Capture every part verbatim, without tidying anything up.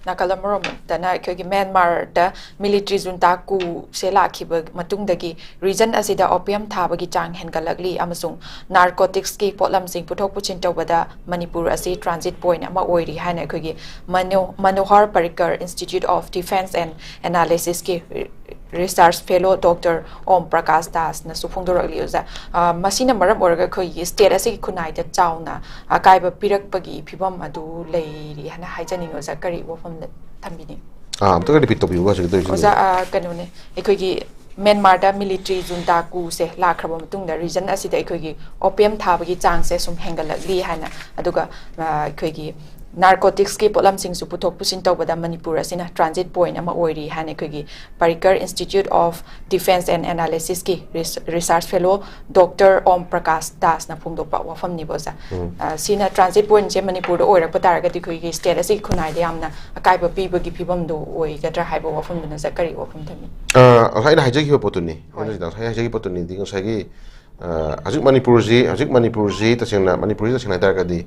ꯅꯥꯀꯜ ꯑꯃꯔꯣꯝꯗꯅ ꯑꯩꯈꯣꯏꯒꯤ ꯃ꯭ꯌꯥꯟꯃꯥꯔꯗ ꯃꯤꯂꯤꯇ꯭ꯔꯤ ꯖꯨꯟꯇꯥ ꯀꯨꯁꯦ ꯂꯥꯛꯈꯤꯕ ꯃꯇꯨꯡꯗꯒꯤ ꯔꯤꯖꯟ ꯑꯁꯤꯗ ꯑꯣꯄꯤꯌꯝ ꯊꯥꯕꯒꯤ ꯆꯥꯡ ꯍꯦꯟꯒꯠꯂꯛꯂꯤ ꯑꯃꯁꯨꯡ ꯅꯥꯔꯀꯣꯇꯤꯛꯁꯀꯤ ꯄꯣꯠꯂꯝꯁꯤꯡ ꯄꯨꯊꯣꯛ ꯄꯨꯁꯤꯟ ꯇꯧꯕꯗ ꯃꯅꯤꯄꯨꯔ ꯑꯁꯤ ꯇ꯭ꯔꯥꯟꯖꯤꯠ ꯄꯣꯏꯟꯠ ꯑꯃ ꯑꯣꯏꯔꯤ ꯍꯥꯏꯅ ꯑꯩꯈꯣꯏꯒꯤ ꯃꯅꯣ- Manohar Parrikar institute of defence and ꯑꯦꯅꯥꯂꯤꯁꯤꯁꯀꯤ research fellow doctor Om Prakash ꯗꯥꯁꯅꯁꯨ ꯐꯣꯡꯗꯣꯔꯛꯂꯤ ꯑꯣꯖꯥ꯫ ꯑ, ꯃꯁꯤꯅ ꯃꯔꯝ ꯑꯣꯏꯔꯒ ꯑꯩꯈꯣꯏꯒꯤ ꯁ꯭ꯇꯦꯠ ꯑꯁꯤꯒꯤ ꯈꯨꯟꯅꯥꯏꯗ ꯆꯥꯎꯅ ꯑꯀꯥꯏꯕ ꯄꯤꯔꯛꯄꯒꯤ ꯐꯤꯕꯝ ꯑꯗꯨ ꯂꯩꯔꯤ ꯍꯥꯏꯅ ꯍꯥꯏꯖꯅꯤꯡꯉꯤ ꯑꯣꯖꯥ꯫ ꯀꯔꯤ ꯋꯥꯐꯝ ꯊꯝꯕꯤꯅꯤꯡ? ꯑꯥ, ꯑꯝꯇꯒ ꯔꯤꯄꯤꯠ ꯇꯧꯕꯤꯌꯨꯕ ꯍꯧꯖꯤꯛꯀꯤꯗꯣ, ꯏꯆꯦ꯫ ꯑꯣꯖꯥ, ꯑ, ꯀꯩꯅꯣꯅꯦ, ꯑꯩꯈꯣꯏꯒꯤ ꯃ꯭ꯌꯥꯟꯃꯥꯔꯗ ꯃꯤꯂꯤꯇ꯭ꯔꯤ ꯖꯨꯟꯇꯥ ꯀꯨꯁꯦ ꯂꯥꯛꯈ꯭ꯔꯕ ꯃꯇꯨꯡꯗ ꯔꯤꯖꯟ ꯑꯁꯤꯗ ꯑꯩꯈꯣꯏꯒꯤ ꯑꯣꯄꯤꯌꯝ ꯊꯥꯕꯒꯤ ꯆꯥꯡꯁꯦ ꯁꯨꯝ ꯍꯦꯟꯒꯠꯂꯛꯂꯤ ꯍꯥꯏꯅ, ꯑꯗꯨꯒ, ꯑ, ꯑꯩꯈꯣꯏꯒꯤ ꯅꯥꯔꯀꯣꯇꯤꯛꯁꯀꯤ ꯄꯣꯠꯂꯝꯁꯤꯡꯁꯨ ꯄꯨꯊꯣꯛ ꯄꯨꯁꯤꯟ ꯇꯧꯕꯗ ꯃꯅꯤꯄꯨꯔ ꯑꯁꯤꯅ ꯇ꯭ꯔꯥꯟꯖꯤꯠ ꯄꯣꯏꯟꯠ ꯑꯃ ꯑꯣꯏꯔꯤ ꯍꯥꯏꯅ ꯑꯩꯈꯣꯏꯒꯤ Parrikar institute of defence and ꯑꯦꯅꯥꯂꯤꯁꯤꯁꯀꯤ research fellow doctor Om Prakash ꯗꯥꯁꯅ ꯐꯣꯡꯗꯣꯛꯄ ꯋꯥꯐꯝꯅꯤꯕ ꯑꯣꯖꯥ꯫ ꯎꯝ꯫ ꯑ, ꯁꯤꯅ ꯇ꯭ꯔꯥꯟꯖꯤꯠ ꯄꯣꯏꯟꯠꯁꯦ ꯃꯅꯤꯄꯨꯔꯗ ꯑꯣꯏꯔꯛꯄ ꯇꯥꯔꯒꯗꯤ ꯑꯩꯈꯣꯏꯒꯤ ꯁ꯭ꯇꯦꯠ ꯑꯁꯤꯒꯤ ꯈꯨꯟꯅꯥꯏꯗ ꯌꯥꯝꯅ ꯑꯀꯥꯏꯕ ꯄꯤꯕꯒꯤ ꯐꯤꯕꯝꯗꯣ ꯑꯣꯏꯒꯗ꯭ꯔꯥ ꯍꯥꯏꯕ ꯋꯥꯐꯝꯗꯨꯅ ꯑꯣꯖꯥ ꯀꯔꯤ ꯋꯥꯐꯝ ꯊꯝꯕꯤ? ꯑ, ꯉꯁꯥꯏ ꯑꯩꯅ ꯍꯥꯏꯖꯈꯤꯕ ꯄꯣꯠꯇꯨꯅꯤ꯫ ꯍꯣꯏ꯫ ꯑꯩꯅ ꯉꯁꯥꯏ ꯍꯥꯏꯖꯈꯤꯕ ꯄꯣꯠꯇꯨꯅꯤꯗꯤ ꯉꯁꯥꯏꯒꯤ, ꯑ, ꯍꯧꯖꯤꯛ ꯃꯅꯤꯄꯨꯔꯁꯤ, ꯍꯧꯖꯤꯛ ꯃꯅꯤꯄꯨꯔꯁꯤ ꯇꯁꯦꯡꯅ, ꯃꯅꯤꯄꯨꯔꯁꯤ ꯇꯁꯦꯡꯅ ꯍꯥꯏꯇꯥꯔꯒꯗꯤ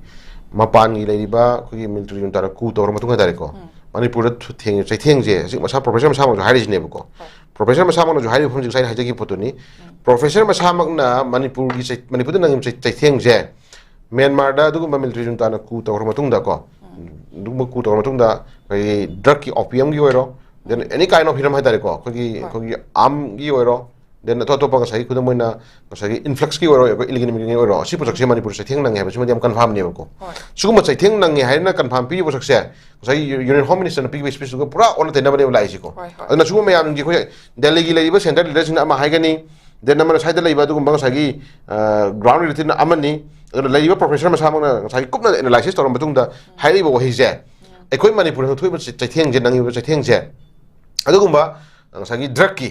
ꯃꯄꯥꯟꯒꯤ ꯂꯩꯔꯤꯕ ꯑꯩꯈꯣꯏꯒꯤ ꯃꯤꯂꯤꯇ꯭ꯔꯤ ꯖꯨꯟꯇꯥꯅ ꯀꯨ ꯇꯧꯔ ꯃꯇꯨꯡ ꯍꯥꯏꯇꯥꯔꯦꯀꯣ, ꯎꯝ꯫ ꯍꯣꯏ꯫ ꯄ꯭ꯔꯣꯐꯦꯁꯔ ꯃꯁꯥꯃꯛꯅꯁꯨ ꯍꯥꯏꯔꯤꯕ ꯋꯥꯐꯝꯁꯤ ꯉꯁꯥꯏ ꯑꯩꯅ ꯍꯥꯏꯖꯈꯤꯕ ꯄꯣꯠꯇꯨꯅꯤ꯫ ꯎꯝ꯫ ꯄ꯭ꯔꯣꯐꯦꯁꯔ ꯃꯁꯥꯃꯛꯅ ꯃꯅꯤꯄꯨꯔꯒꯤ ꯆꯩ-, ꯃꯅꯤꯄꯨꯔꯗ ꯅꯪꯉꯤꯕ ꯆꯩ-, ꯆꯩꯊꯦꯡꯁꯦ ꯃ꯭ꯌꯥꯟꯃꯥꯔꯗ ꯑꯗꯨꯒꯨꯝꯕ ꯃꯤꯂꯤꯇ꯭ꯔꯤ ꯖꯨꯟꯇꯥꯅ ꯀꯨ ꯇꯧꯔ ꯃꯇꯨꯡꯗꯀꯣ, ꯎꯝ꯫ ꯑꯗꯨꯒꯨꯝꯕ ꯀꯨ ꯇꯧꯔ ꯃꯇꯨꯡꯗ ꯑꯩꯈꯣꯏꯒꯤ ꯗ꯭ꯔꯒꯀꯤ, ꯑꯣꯄꯤꯌꯝꯒꯤ ꯑꯣꯏꯔꯣ, then any kind of ꯍꯤꯔꯝ ꯍꯥꯏꯇꯥꯔꯦꯀꯣ, ꯑꯩꯈꯣꯏꯒꯤ, ꯍꯣꯏ꯫ ꯑꯩꯈꯣꯏꯒꯤ ꯑꯥꯔꯝꯒꯤ ꯑꯣꯏꯔꯣ, then ꯑꯇꯣꯞ ꯑꯇꯣꯞꯄ ꯉꯁꯥꯏꯒꯤ ꯈꯨꯗꯝ ꯑꯣꯏꯅ ꯉꯁꯥꯏꯒꯤ ꯏꯟꯐ꯭ꯂꯛꯁꯀꯤ ꯑꯣꯏꯔꯣ, ꯑꯩꯈꯣꯏ ꯏꯂꯤꯒꯦꯜ ꯏꯃꯤꯒ꯭ꯔꯦꯟꯒꯤ ꯑꯣꯏꯔꯣ, ꯑꯁꯤ ꯄꯣꯠꯁꯛꯁꯦ ꯃꯅꯤꯄꯨꯔ ꯆꯩꯊꯦꯡ ꯅꯪꯉꯦ ꯍꯥꯏꯕꯁꯤꯃꯗꯤ ꯌꯥꯝ ꯀꯟꯐꯥꯝꯅꯦꯕꯀꯣ꯫ ꯍꯣꯏ꯫ ꯁꯤꯒꯨꯝꯕ ꯆꯩꯊꯦꯡ ꯅꯪꯉꯦ ꯍꯥꯏꯅ ꯀꯟꯐꯥꯝ ꯄꯤꯔꯤꯕ ꯄꯣꯠꯁꯛꯁꯦ ꯉꯁꯥꯏꯒꯤ ꯌꯨꯅꯤꯌꯟ ꯍꯣꯝ ꯃꯤꯅꯤꯁꯇꯔꯅ ꯄꯤꯕ ꯁ꯭ꯄꯤꯆꯇꯨꯒ ꯄꯨꯔꯥ ꯑꯣꯟꯅ ꯇꯩꯅꯕꯅꯦꯕ ꯂꯥꯛꯏꯁꯤꯀꯣ꯫ ꯍꯣꯏ, ꯍꯣꯏ꯫ ꯑꯗꯨꯅ ꯁꯤꯒꯨꯝꯕ ꯃꯌꯥꯝꯒꯤ ꯑꯩꯈꯣꯏ ꯗꯦꯜꯂꯤꯒꯤ ꯂꯩꯔꯤꯕ ꯁꯦꯟꯇ꯭ꯔꯦꯜ ꯂꯤꯗꯔꯁꯤꯡꯅ ꯑꯃ ꯍꯥꯏꯒꯅꯤ, then ꯑꯃꯅ ꯁ꯭ꯋꯥꯏꯗ ꯂꯩꯕ ꯑꯗꯨꯒꯨꯝꯕ ꯉꯁꯥꯏꯒꯤ, ꯑ, ꯒ꯭ꯔꯥꯎꯟ ꯔꯤꯌꯦꯂꯤꯇꯤꯅ ꯑꯃꯅꯤ, ꯑꯗꯨꯅ ꯂꯩꯔꯤꯕ ꯄ꯭ꯔꯣꯐꯦꯁꯔ ꯃꯁꯥꯃꯛꯅ ꯉꯁꯥꯏꯒꯤ ꯀꯨꯞꯅ ꯑꯦꯅꯥꯂꯥꯏꯁꯤꯁ ꯇꯧꯔꯕ ꯃꯇꯨꯡꯗ ꯍꯥꯏꯔꯛꯏꯕ ꯋꯥꯍꯩꯁꯦ, ꯑꯩꯈꯣꯏ ꯃꯅꯤꯄꯨꯔꯗ ꯊꯣꯛꯏꯕ ꯆꯩ-, ꯆꯩꯊꯦꯡꯁꯦ, ꯅꯪꯉꯤꯕ ꯆꯩꯊꯦꯡꯁꯦ, ꯑꯗꯨꯒꯨꯝꯕ ꯉꯁꯥꯏꯒꯤ ꯗ꯭ꯔꯒꯀꯤ,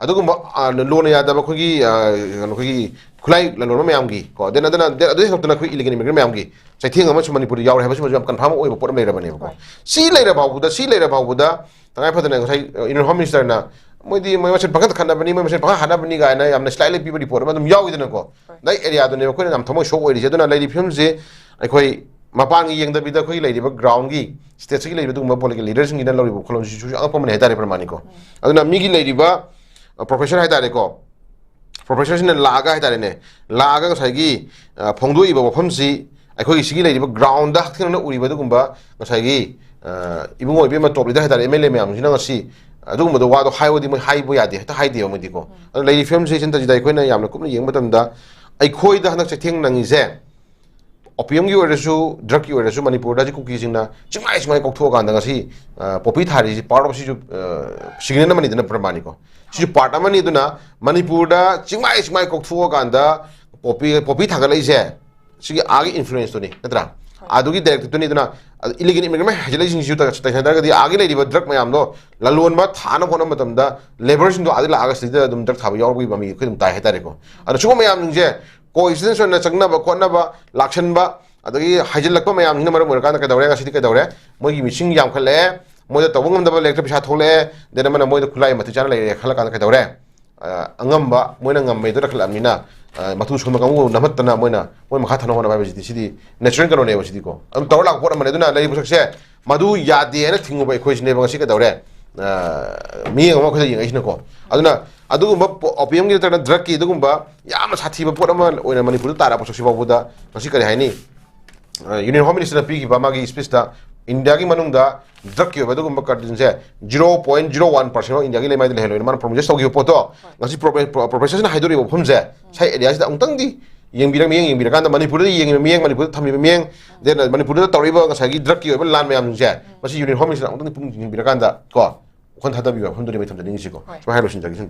ꯑꯗꯨꯒꯨꯝꯕ, ꯑ, ꯂꯣꯅ ꯌꯥꯗꯕ ꯑꯩꯈꯣꯏꯒꯤ, ꯑ, ꯀꯩꯅꯣ, ꯑꯩꯈꯣꯏꯒꯤ ꯈꯨꯠꯂꯥꯏ ꯂꯂꯣꯟꯕ ꯃꯌꯥꯝꯒꯤ ꯀꯣ, then ꯑꯗꯨꯅ, then ꯑꯗꯨꯗꯩ ꯍꯦꯟꯗꯣꯛꯇꯅ ꯑꯩꯈꯣꯏ ꯏꯂꯤꯒꯦꯜ ꯏꯃꯤꯒ꯭ꯔꯦꯟ ꯃꯌꯥꯝꯒꯤ ꯆꯩꯊꯦꯡ ꯑꯃꯁꯨ ꯃꯅꯤꯄꯨꯔꯗ ꯌꯥꯎꯔꯦ ꯍꯥꯏꯕꯁꯤꯃꯁꯨ ꯌꯥꯝ ꯀꯟꯐꯥꯝ ꯑꯣꯏꯕ ꯄꯣꯠ ꯑꯃ ꯂꯩꯔꯕꯅꯦꯕꯀꯣ꯫ ꯍꯣꯏ꯫ ꯁꯤ ꯂꯩꯔ ꯐꯥꯎꯕꯗ, ꯁꯤ ꯂꯩꯔ ꯐꯥꯎꯕꯗ ꯇꯉꯥꯏ ꯐꯗꯅ ꯉꯁꯥꯏ, ꯑ, ꯌꯨꯅꯤꯌꯟ ꯍꯣꯝ ꯃꯤꯅꯤꯁꯇꯔꯅ ꯃꯣꯏꯗꯤ ꯃꯣꯏ ꯃꯁꯦꯟ ꯄꯪꯈꯠꯇ ꯈꯠꯅꯕꯅꯤ, ꯃꯣꯏ ꯃꯁꯦꯟ ꯄꯪꯍꯥꯠ ꯍꯥꯠꯅꯕꯅꯤ ꯀꯥꯏꯅ ꯌꯥꯝꯅ ꯁ꯭ꯂꯥꯏꯠꯂꯤ ꯄꯤꯕ ꯔꯤꯄꯣꯔꯠ ꯑꯃ ꯑꯗꯨꯝ ꯌꯥꯎꯏꯗꯅꯀꯣ꯫ ꯍꯣꯏ꯫ ꯅꯪ ꯑꯦꯔꯤꯌꯥꯗꯨꯅꯦꯕ ꯑꯩꯈꯣꯏꯅ ꯌꯥꯝ ꯊꯃꯣꯏ ꯁꯣꯛ ꯑꯣꯏꯔꯤꯁꯦ꯫ ꯑꯗꯨꯅ ꯂꯩꯔꯤꯕ ꯐꯤꯕꯝꯁꯦ ꯑꯩꯈꯣꯏ ꯃꯄꯥꯟꯒꯤ ꯌꯦꯡꯗꯕꯤꯗ ꯑꯩꯈꯣꯏꯒꯤ ꯂꯩꯔꯤꯕ ground ꯒꯤ, state ꯁꯤꯒꯤ ꯂꯩꯔꯤꯕ ꯑꯗꯨꯒꯨꯝꯕ political leader ꯁꯤꯡꯒꯤꯅ ꯂꯧꯔꯤꯕ ꯋꯥꯈꯜꯂꯣꯟꯁꯤꯁꯨ ꯑꯉꯛꯄ ꯑꯃꯅꯤ ꯍꯥꯏꯇꯥꯔꯦ, ꯄ꯭ꯔꯃꯥꯅꯤꯀꯣ꯫ ꯑꯗꯨꯅ ꯃꯤꯒꯤ ꯂꯩꯔꯤꯕ professor ꯍꯥꯏꯇꯥꯔꯦꯀꯣ, professor ꯁꯤꯅ ꯂꯥꯛꯑꯒ ꯍꯥꯏꯇꯥꯔꯦꯅꯦ, ꯂꯥꯛꯑꯒ ꯉꯁꯥꯏꯒꯤ, ꯑ, ꯐꯣꯡꯗꯣꯛꯏꯕ ꯋꯥꯐꯝꯁꯤ ꯑꯩꯈꯣꯏꯒꯤ ꯁꯤꯒꯤ ꯂꯩꯔꯤꯕ ground ꯗ ꯍꯛꯊꯦꯡꯅꯅ ꯎꯔꯤꯕ ꯑꯗꯨꯒꯨꯝꯕ ꯉꯁꯥꯏꯒꯤ, ꯑ, ꯏꯕꯨꯡꯉꯣ ꯏꯕꯦꯝꯃ top leader ꯍꯥꯏꯇꯥꯔꯦ, M L A ꯃꯌꯥꯝꯁꯤꯅ ꯉꯁꯤ ꯑꯗꯨꯒꯨꯝꯕꯗꯣ, ꯋꯥꯗꯣ ꯍꯥꯏꯌꯣꯗꯤ ꯃꯣꯏ ꯍꯥꯏꯕ ꯌꯥꯗꯦ, ꯍꯦꯛꯇ ꯍꯥꯏꯗꯦꯕ ꯃꯣꯏꯗꯤꯀꯣ꯫ ꯑꯗꯨꯅ ꯂꯩꯔꯤꯕ ꯐꯤꯕꯝꯁꯤ ꯁꯤꯟꯇꯖꯤꯗ ꯑꯩꯈꯣꯏꯅ ꯌꯥꯝꯅ ꯀꯨꯞꯅ ꯌꯦꯡꯕ ꯃꯇꯝꯗ ꯑꯩꯈꯣꯏꯗ ꯍꯟꯗꯛ ꯆꯩꯊꯦꯡ ꯅꯪꯉꯤꯁꯦ opium ꯒꯤ ꯑꯣꯏꯔꯁꯨ, drug ꯀꯤ ꯑꯣꯏꯔꯁꯨ, ꯃꯅꯤꯄꯨꯔꯗ ꯍꯧꯖꯤꯛ ꯀꯨꯀꯤꯁꯤꯡꯅ ꯆꯤꯡꯃꯥꯏ ꯆꯤꯡꯃꯥꯏ ꯀꯣꯛꯊꯣꯛꯑꯀꯥꯟꯗ ꯉꯁꯤ, ꯑ, poppy ꯊꯥꯔꯤꯁꯤ part of ꯁꯤꯁꯨ, ꯑ, signal ꯑꯃꯅꯤꯗꯅ, ꯄ꯭ꯔꯃꯥꯅꯤꯀꯣ꯫ ꯁꯤꯁꯨ part ꯑꯃꯅꯤ꯫ ꯑꯗꯨꯅ ꯃꯅꯤꯄꯨꯔꯗ ꯆꯤꯡꯃꯥꯏ ꯆꯤꯡꯃꯥꯏ ꯀꯣꯛꯊꯣꯛꯑꯀꯥꯟꯗ poppy, poppy ꯊꯥꯒꯠꯂꯛꯏꯁꯦ ꯁꯤꯒꯤ ꯑꯥꯒꯤ influence ꯇꯨꯅꯤ, ꯅꯠꯇ꯭ꯔꯥ? ꯑꯗꯨꯒꯤ directive ꯇꯨꯅꯤ꯫ ꯑꯗꯨꯅ illegal immigrant ꯍꯩꯖꯤꯜꯂꯛꯏꯁꯤꯡꯁꯤꯁꯨ ꯇ-, ꯇꯩꯁꯟꯅꯗ꯭ꯔꯒꯗꯤ ꯑꯥꯒꯤ ꯂꯩꯔꯤꯕ drug ꯃꯌꯥꯝꯗꯣ ꯂꯂꯣꯟꯕ ꯊꯥꯅꯕ ꯍꯣꯠꯅꯕ ꯃꯇꯝꯗ labour ꯁꯤꯡꯗꯣ ꯑꯥꯗ ꯂꯥꯛꯑꯒ ꯁꯤꯗ ꯑꯗꯨꯝ drug ꯊꯥꯕ ꯌꯥꯎꯕꯒꯤ ꯃꯃꯤ ꯑꯩꯈꯣꯏ ꯑꯗꯨꯝ ꯇꯥꯏ ꯍꯥꯏꯇꯥꯔꯦꯀꯣ꯫ ꯑꯗꯣ ꯁꯤꯒꯨꯝꯕ ꯃꯌꯥꯝꯁꯤꯡꯁꯦ coincidence ꯑꯣꯏꯅ ꯆꯪꯅꯕ ꯈꯣꯠꯅꯕ, ꯂꯥꯛꯁꯟꯕ, ꯑꯗꯒꯤ ꯍꯩꯖꯤꯜꯂꯛꯄ ꯃꯌꯥꯝꯁꯤꯅ ꯃꯔꯝ ꯑꯣꯏꯔꯀꯥꯟꯗ ꯀꯩꯗꯧꯔꯦ? ꯉꯁꯤꯗꯤ ꯀꯩꯗꯧꯔꯦ? ꯃꯣꯏꯒꯤ ꯃꯤꯁꯤꯡ ꯌꯥꯝꯈꯠꯂꯛꯑꯦ, ꯃꯣꯏꯗ ꯇꯧꯕ ꯉꯝꯗꯕ ꯂꯩꯔꯛꯇ ꯄꯩꯁꯥ ꯊꯣꯛꯂꯛꯑꯦ, then ꯑꯃꯅ ꯃꯣꯏꯗ ꯈꯨꯠꯂꯥꯏ ꯃꯇꯤꯛ ꯆꯥꯅ ꯂꯩꯔꯦ ꯈꯜꯂ ꯀꯥꯟꯗ ꯀꯩꯗꯧꯔꯦ? ꯑ, ꯑꯉꯝꯕ, ꯃꯣꯏꯅ ꯉꯝꯃꯦꯗꯣ ꯂꯩꯈꯠꯂꯛꯑꯕꯅꯤꯅ, ꯑ, ꯃꯇꯨ ꯁꯣꯟꯕ ꯀꯥꯡꯕꯨ ꯅꯝꯍꯠꯇꯅ ꯃꯣꯏꯅ ꯃꯣꯏ ꯃꯈꯥ ꯊꯥꯅ ꯍꯣꯠꯅꯕ ꯍꯥꯏꯕꯁꯤꯗꯤ, ꯁꯤꯗꯤ natural ꯀꯩꯅꯣꯅꯦꯕ ꯁꯤꯗꯤꯀꯣ꯫ ꯑꯗꯨꯝ ꯇꯧꯔ ꯂꯥꯛꯄ ꯄꯣꯠ ꯑꯃꯅꯦ꯫ ꯑꯗꯨꯅ ꯂꯩꯔꯤꯕ ꯄꯣꯠꯁꯛꯁꯦ ꯃꯗꯨ ꯌꯥꯗꯦ ꯍꯥꯏꯅ ꯊꯤꯡꯉꯨꯕ ꯑꯩꯈꯣꯏꯁꯤꯅꯦꯕ ꯉꯁꯤ ꯀꯩꯗꯧꯔꯦ? ꯑ, ꯃꯤꯠꯌꯦꯡ ꯑꯃ ꯑꯩꯈꯣꯏꯗ ꯌꯦꯡꯉꯛꯏꯁꯤꯅꯀꯣ꯫ ꯑꯗꯨꯅ ꯑꯗꯨꯒꯨꯝꯕ ꯄꯣ-, opium ꯒꯤ ꯅꯠꯇ꯭ꯔꯒꯅ drug ꯀꯤ ꯑꯗꯨꯒꯨꯝꯕ ꯌꯥꯝꯅ ꯁꯥꯊꯤꯕ ꯄꯣꯠ ꯑꯃ ꯑꯣꯏꯅ ꯃꯅꯤꯄꯨꯔꯗ ꯇꯥꯔꯛꯄ ꯄꯣꯠꯁꯛꯁꯤ ꯐꯥꯎꯕꯗ ꯉꯁꯤ ꯀꯔꯤ ꯍꯥꯏꯅꯤ? ꯑ, Union Home Minister ꯅ ꯄꯤꯈꯤꯕ ꯃꯥꯒꯤ speech ꯇ ꯏꯟꯗꯤꯌꯥꯒꯤ ꯃꯅꯨꯡꯗ drug ꯀꯤ ꯑꯣꯏꯕ ꯑꯗꯨꯒꯨꯝꯕ consumption ꯁꯦ zero point zero one percent ꯐꯥꯎ ꯏꯟꯗꯤꯌꯥꯒꯤ ꯂꯩꯃꯥꯏꯗ ꯂꯩꯍꯜꯂꯣꯏꯅ ꯃꯥꯅ promise ꯇꯧꯈꯤꯕ ꯄꯣꯠꯇꯣ, ꯉꯁꯤ ꯄ꯭ꯔꯣꯐꯦ-, ꯄ꯭ꯔꯣ-, professor ꯁꯤꯅ ꯍꯥꯏꯗꯣꯔꯤꯕ ꯋꯥꯐꯝꯁꯦ ꯉꯁꯥꯏ area ꯁꯤꯗ ꯑꯃꯨꯛꯇꯪꯗꯤ ꯌꯦꯡꯕꯤꯔ-, ꯃꯤꯠꯌꯦꯡ ꯌꯦꯡꯕꯤꯔꯀꯥꯟꯗ, ꯃꯅꯤꯄꯨꯔꯗ ꯌꯦꯡꯉꯤꯕ ꯃꯤꯠꯌꯦꯡ, ꯃꯅꯤꯄꯨꯔꯗ ꯊꯝꯃꯤꯕ ꯃꯤꯠꯌꯦꯡ, then ꯃꯅꯤꯄꯨꯔꯗ ꯇꯧꯔꯛꯏꯕ ꯉꯁꯥꯏꯒꯤ drug ꯀꯤ ꯑꯣꯏꯕ ꯂꯥꯟ ꯃꯌꯥꯝꯁꯤꯡꯁꯦ, ꯃꯁꯤ Union Home Minister ꯅ ꯑꯃꯨꯛꯇꯪꯗꯤ ꯄꯨꯛꯅꯤꯡ ꯆꯤꯡꯁꯤꯟꯕꯤꯔꯀꯥꯟꯗ ꯀꯣ, ꯋꯥꯈꯜ ꯊꯥꯗꯕꯤꯌꯨ ꯍꯥꯏꯕ ꯋꯥꯐꯝꯗꯨꯅꯤ ꯑꯩ ꯊꯝꯖꯅꯤꯡꯉꯤꯁꯤꯀꯣ꯫ ꯍꯣꯏ꯫ ꯁꯨꯃꯥꯏꯅ ꯍꯥꯏꯔ ꯂꯣꯏꯁꯤꯟꯖꯒꯦ꯫